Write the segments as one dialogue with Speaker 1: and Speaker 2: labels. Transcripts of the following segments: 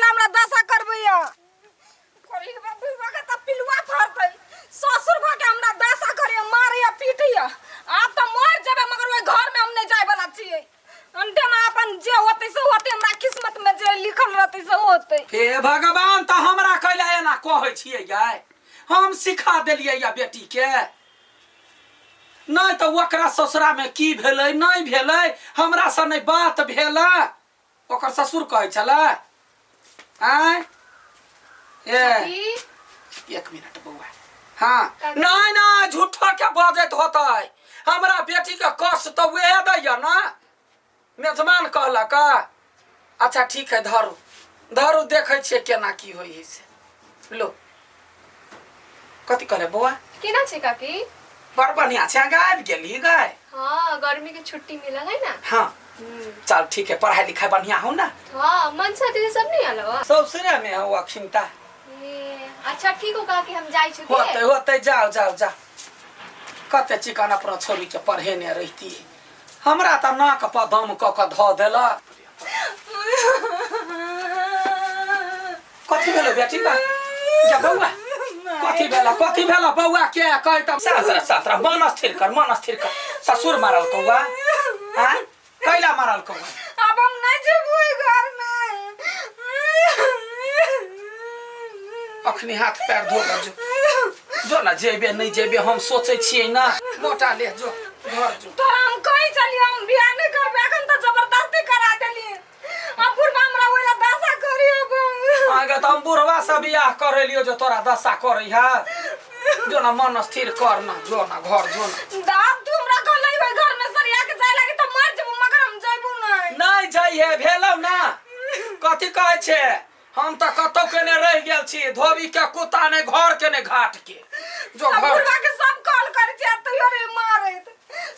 Speaker 1: कैला हमरा दशा करबैया करिहबा बुढ़बा के तऽ पिलुआ फड़तै ससुर भऽ के हमरा दशा करैया मारैया पीटैया आब तऽ मर जेबै मगर ओहि घर में हम नहि जाय वाला छियै अंटे में अपन जे होतै से होतै हमरा किस्मत में जे लिखल रहतै से होतै
Speaker 2: हे भगवान तऽ हमरा कैला एना कहै छियै गाय हम सिखा देलियै या बेटी के नहि तऽ ओकरा ससुरा में की भेलै नहि भेलै हमरा से नहि बात भेलै ओकर ससुर कहै छलै आँय ए
Speaker 3: की
Speaker 2: एक मिनट बौआ हाँ नहीं नहीं झूठो के बजैत होतै हमरा बेटी के कष्ट तऽ वएह दैया ना मेजमान कहलक अच्छा ठीक है धरू धरू देखै छियै केना की होइ है से लो कथी कहले बौआ
Speaker 3: केना छै काकी
Speaker 2: बड़ बढ़िया छै अहाँ आबि गेली गाय
Speaker 3: हाँ गर्मी के छुट्टी मिलल है ना
Speaker 2: हाँ चल ठीक है पढ़ाई लिखाई बढ़िया हो ना
Speaker 3: हाँ मनसा दीदी सब नहीं आलो हा?
Speaker 2: ससुरे में हो अखिनता
Speaker 3: ए, अच्छा ठीक हो काकी हम जाइ छी
Speaker 2: होते होते जाओ जाओ जाओ कते चिकन अपना छोरी के पढ़ेने रहती हमरा तऽ नाक पर दम कऽ कऽ धऽ देलक कथी भेलो बेटी बा जा बौआ कथी भेला कथी भेला बौआ के कह त सासरा सासरा मन स्थिर कर मन स्थिर कर ससुर मारल कौआ आँ कैला मारल कौआ
Speaker 1: अब हम नहीं जेबू ई घर में
Speaker 2: अखनी हाथ पैर धो के जो जो ना जेबे नहीं जेबे हम सोचे छियै ना मोटा ले जो घर जो
Speaker 1: तोरा हम कहीं चलिए हम बियाह नहीं करबे अखन तो जबरदस्ती करा देली अब बुढ़बा हमरा ओला दशा करी अब
Speaker 2: आगे तऽ हम बुढ़वा से बियाह करे लियो जो तोरा दशा करे है जो ना मन स्थिर कर ना जो ना घर जो ना
Speaker 1: दाब तू हमरा कहलै ओइ घर में सरिया के जाय लागी तो मर जेबू मगर हम जइबू नहीं
Speaker 2: नहीं जाइए भेलौ ना कथी कहै छै हम तऽ कतौ केने रहि गेल छी धोबी के कुत्ता ने घर के ने घाट के जो
Speaker 1: सब
Speaker 2: घर
Speaker 1: बुढ़बा के सब कॉल करै छै तैयो रे मारैत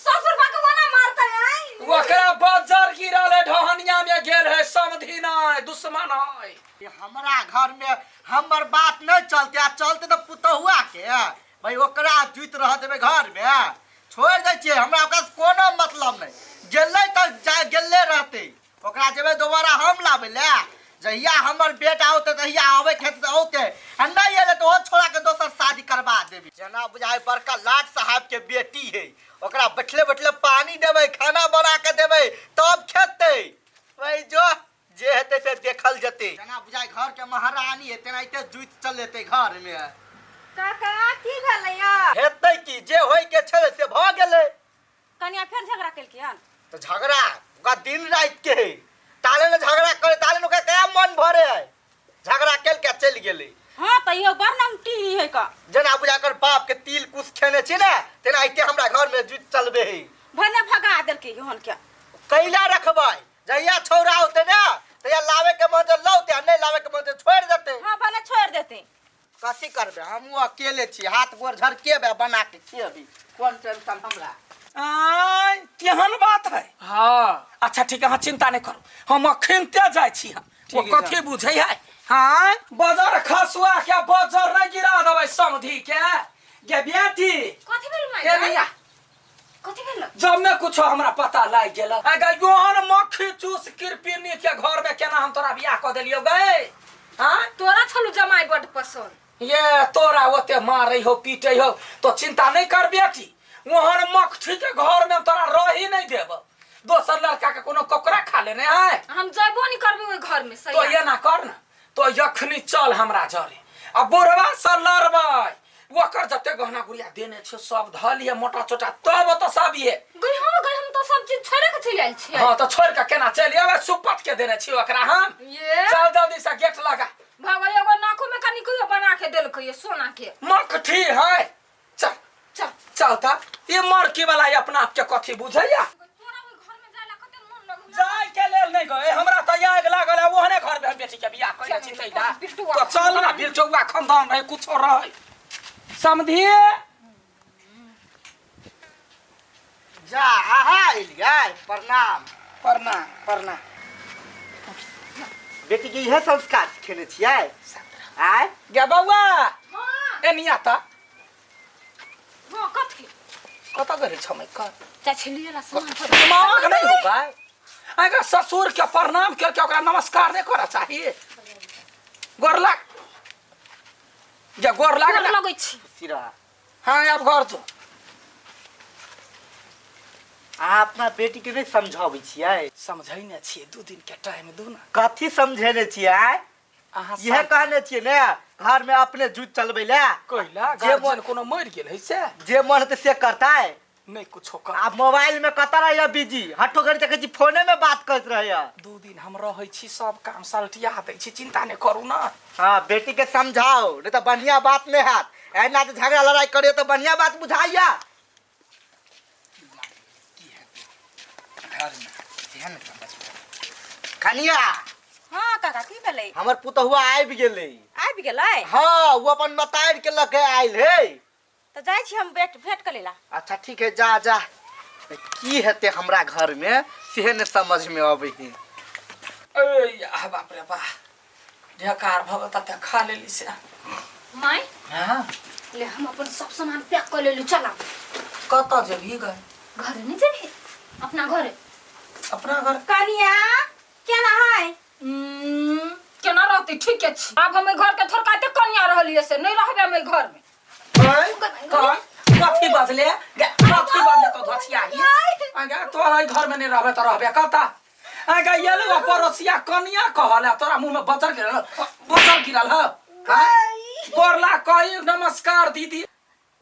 Speaker 1: ससुर बा के ओना मारतै आइ
Speaker 2: ओकरा बजर गिरल है ढहनिया में गेल है समधी नहीं दुश्मन है
Speaker 4: ये हमरा घर में हमर बात नहीं चलते आ चलते तो पुतहुआ के भाई ओकरा जुति रह देबै घर में छोड़ दै छियै हमरा ओकरा से कोनो मतलब नहीं गेलै तऽ जा गेले रहतै ओकरा जेबै दोबारा हम लाबै लए जहिया हमर बेटा औतै तहिया आबै के हेतै तऽ औतै आ नहि एलै तऽ ओहो छोड़ा के दोसर शादी करबा देबै जेना बुझाइ बड़का लाट साहब के बेटी है ओकरा बैठले बैठले पानी देबै खाना बना के देबै तब खेतै भाई जो जे हेतै से देखल जेतै जेना बुझाइ घर के महारानी है तेनाहिते जुति चलेतै घर में
Speaker 1: काका की भेलैया
Speaker 4: हेतै की जे होय के छलै से भऽ गेलै
Speaker 1: कनिया फेर झगड़ा केलकै हन
Speaker 4: तो झगड़ा ओकरा दिन राति के है ताले ने झगड़ा करे ताले ने ओकरा कया मन भरे है झगड़ा केल के चलि गेलै
Speaker 1: हाँ तऽ यो बड़ नाम टीवी है का
Speaker 4: जेना बुझा कर बाप के तिल कुश खेने छी ने तेना आइते हमरा घर में जुति चलबे है
Speaker 1: भने भगा देलकै हन के
Speaker 4: कैला रखबै जहिया छौड़ा होते ने तहिया लावे के मन से लौते आ नहीं लावे के मन से छोड़ देते
Speaker 1: हाँ भने छोड़ देते
Speaker 4: कथी करबै हमहूँ अकेले छी हाथ गोर झरकेबै आ बना के खियेबै कोन टेंशन हमरा
Speaker 2: आय केहन बात है
Speaker 5: हाँ
Speaker 2: अच्छा ठीक है अहाँ चिंता नहीं करू हम अखिनते जाइ छी हम ओ
Speaker 5: ठीक है,
Speaker 2: कथी बुझै है हाँ बजर खसुआ के बजर नहीं गिरा देबै समधी के गे बेटी
Speaker 1: कथी भेल माय
Speaker 2: ए भैया
Speaker 1: कथी भेल
Speaker 2: जब में कुछो हमरा पता लागि गेल अगे योहन मक्खी चूस किरपिनी के घर में केना हम तोरा बियाह कऽ देलियौ गए हाँ
Speaker 1: तोरा छलू जमाई बड पसंद
Speaker 2: ये तोरा ओते मारै हो पीटै हो तो चिंता नहीं कर बेटी ओहन मक्खी के घर में तोरा रही नहीं देब दोसर लड़का के कोनो ककरा खा लेने है
Speaker 1: हम जयबो नहीं करबे ओइ घर में
Speaker 2: तो
Speaker 1: सही
Speaker 2: एना कर ना तो यखनी चल हमरा जरे आ बुढ़वा से लड़बै ओकर जते गहना गुड़िया देने छै सब धऽ लिअ मोटा चोटा तब ओतऽ सब ये
Speaker 1: गई हम गई हम तो सब चीज छोड़े के चलि आयल छियै
Speaker 2: हाँ तो छोड़ के केना चलि अबै सुपत के देने छी ओकरा हम
Speaker 1: ये
Speaker 2: चल जल्दी से गेट लगा
Speaker 1: भगवान एगो नाको में कनी कहियो बना के देलकै ये सोना के
Speaker 2: मकठी है चल
Speaker 1: चल
Speaker 2: चल त ये मरकी वाला ये अपना आप के कथी बुझैया
Speaker 1: तोरा ओइ घर में जाय ला कते मन लगै
Speaker 2: जाय के लेल नहीं गए हमरा त आग लागल है ओहने घर में हम बेटी के बियाह कइले छी तैला
Speaker 1: बिल्टुआ
Speaker 2: तो चल ना बिल्टुआ खानदान रहे कुछो रहे समझिए
Speaker 4: जा अहाँ एलियै प्रणाम
Speaker 2: प्रणाम प्रणाम
Speaker 4: बेटी के इहे संस्कार सिखेने छियै आय
Speaker 2: गे बौआ
Speaker 1: हां
Speaker 2: एनिया त
Speaker 1: हां कथी
Speaker 2: कतऽ गेल छमै कर
Speaker 1: चाची ला सामान सब
Speaker 2: दिमाग नहीं होगा अगर ससुर के प्रणाम के ओकरा नमस्कार नहीं करना चाहिए गोर लाग जा गोर लाग
Speaker 1: गोर
Speaker 2: ना।
Speaker 1: लगै छी
Speaker 4: सिरा
Speaker 2: हाँ आब घर जो
Speaker 4: अहाँ अपना बेटी के नहि समझाबै छियै
Speaker 2: समझै ने छियै 2 दिन के टाइम दू ना
Speaker 4: कथी समझेने छियै
Speaker 2: अहाँ
Speaker 4: इहे कहने छियै ने घर में अपने जूत चलबै ले
Speaker 2: कहिला
Speaker 4: जे
Speaker 2: गार्जियन कोनो मरि गेल है से
Speaker 4: जे मन हेतै से करतै
Speaker 2: नहि कुछो कर
Speaker 4: आ मोबाइल में कतऽ रहैया बिजी हठो घड़ी देखै छी फोने में बात करैत रहैया
Speaker 2: 2 दिन हम रहै छी सब काम सलटिया दै छी चिंता नहि करू ना
Speaker 4: हाँ बेटी के समझाओ नहीं तो बढ़िया बात नहीं हैत एना जे झगड़ा लड़ाई करे तो बढ़िया बात बुझाइया कनिया
Speaker 1: हाँ काका की भेलै
Speaker 4: हमर पुतहुआ आबि गेलै
Speaker 1: आबि गेलै
Speaker 4: हाँ वो अपन मतारि के लऽ के आयल है
Speaker 1: तऽ जाइ छी हम भेंट भेंट करै ला
Speaker 4: अच्छा ठीक है जा जा की हेतै हमरा घर में से ने समझ में अबै है
Speaker 2: ए आ बाप रे बा ढेकार भऽ तते खा लेली से
Speaker 1: माय
Speaker 2: हाँ
Speaker 1: ले हम अपन सब सामान पैक कऽ लेलु चला
Speaker 2: कतऽ जेबही गए
Speaker 1: घरे नहीं जेबही अपना घरे
Speaker 2: अपना घर
Speaker 1: कनिया केना है केना रहती ठीके छी आब हम एहि घर के थोड़का कनिया रहलियै से नहीं रहबै हम एहि घर में
Speaker 2: कौन कथी बजले गे, कथी बजले तो धसिया ही आगे तोरा एहि घर में नहीं रहबे तो रहबे कतऽ आगे ये लोग पड़ोसिया कनिया कहला तोरा मुंह में बजर गिरल बजर गिरल ह गोरला कही नमस्कार दीदी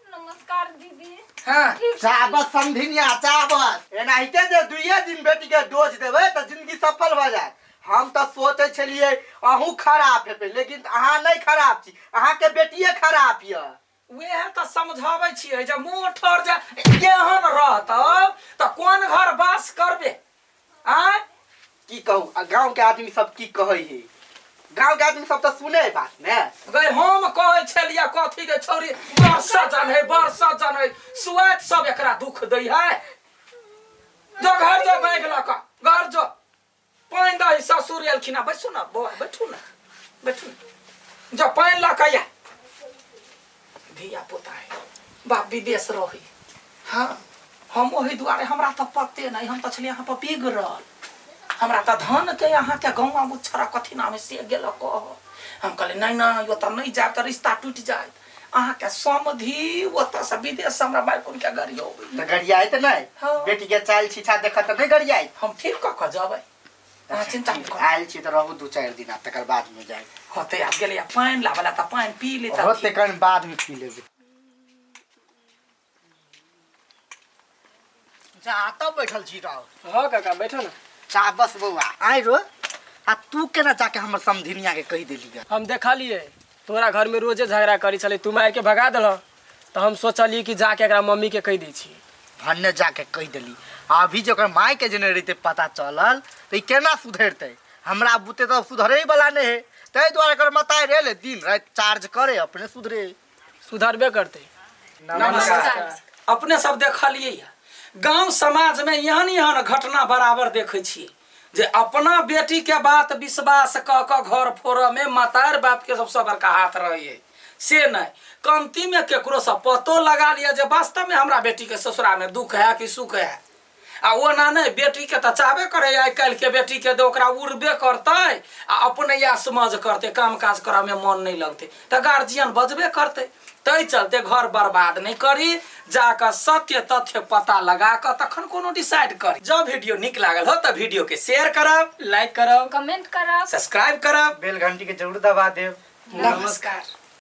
Speaker 1: नमस्कार दीदी
Speaker 2: हाँ
Speaker 4: चाबस समधिनिया चाबस एनाहिते जे दुइये दिन बेटी के डोज देबै तऽ जिंदगी सफल भऽ जायत हम तऽ सोचै छलियै अहूँ खराब हेबै लेकिन अहाँ नहि खराब छी अहाँके बेटिए खराब यऽ
Speaker 2: वएह तऽ समझाबै छियै जे मुँह ठोर जे एहन रहतौ तऽ कोन घर वास करबे आँय
Speaker 4: की कहू आ गाँव के आदमी सब की कहै है गाँव के आदमी सब तऽ सुने है बात ने
Speaker 2: गई हम कहै छलियै कथी के छौरी बड़ सजन है बड़ सजन है सुआत सब एकरा दुख दै है जो घर जो बैग लऽ कऽ घर जो पानि दही ससुर एलखिन हँ बैसू ने बौआ बैठू ने बैठू ने जो पानि लऽ कऽ या धिया पुता है बाप विदेश रही हाँ हम ओहि दुआरे हमरा तऽ पते नहि हम तऽ छलियै अहाँ पर बिगड़ल हमरा तऽ धन के अहाँके गौआ मुच्छरा कथी नाम है से गेल कह हम कहलियै नहि नहि ओतऽ नहि जायब तऽ रिश्ता टूटि जायत अहाँके समधि ओतऽसँ विदेश हमरा मारि के गरियो
Speaker 4: तऽ गरियाइत नहि
Speaker 2: हाँ।
Speaker 4: बेटी के चालि छिछा देखत तऽ नहि गरियाइत
Speaker 2: हम ठीक कऽ कऽ जेबै अहाँ चिंता नहि करू
Speaker 4: आयल छी तऽ रहू 2-4 दिन आ तकर बाद में जाय
Speaker 2: होतै आब गेलै पानि लाबऽ ला तऽ पानि पी लेता
Speaker 4: होतै कनि बाद में पी लेबै जा तब बैठल छी रहो
Speaker 5: हाँ काका बैठो ना
Speaker 4: चा बस बौआ आइ रो आ तू केना जाके हमर समधिनिया के कहि देली गे
Speaker 5: हम देखलिए तोरा घर में रोजे झगड़ा करी छलै तू मार के भगा देलह तऽ हम सोचलिए कि जाके एकरा मम्मी के कहि दै छी
Speaker 4: भन्ने जाके कहि देली आ अभी जे ओकर माय के जे नहि रहितै पता चलल तऽ ई केना सुधरतै हमरा बुते तऽ सुधरे वाला नहि है ताहि दुआरे एकर मताइ रहले दिन राति चार्ज करे अपने सुधरे
Speaker 5: सुधरबे करतै
Speaker 2: नमस्कार अपने सब देखलिए गांव समाज में एहन एहन घटना बराबर देखै छियै जे अपना बेटी के बात विश्वास कऽ कऽ घर फोड़ऽ में मतार बाप के सबसँ बड़का हाथ रहै से नहि कमती में केकरो से पतो लगा लिअ जे वास्तव में हमरा बेटी के ससुरा में दुख है कि सुख है आ ओना नहि बेटी के तऽ चाहबे करे आइ काल्हि के बेटी के तऽ ओकरा उड़बे करतै आ अपने या समझ करतै काम काज करऽ में मन नहि लगतै तऽ गार्जियन बजबे करतै ताहि चलते घर बर्बाद नहि करी जाकऽ सत्य तथ्य पता लगा कऽ तखन कोनो डिसाइड करी जब वीडियो नीक लागल हो तऽ वीडियो के शेयर करब
Speaker 5: लाइक करब
Speaker 1: कमेंट करब
Speaker 2: सब्सक्राइब करब
Speaker 4: बेल घंटी के जरूर दबा देब
Speaker 2: नमस्कार।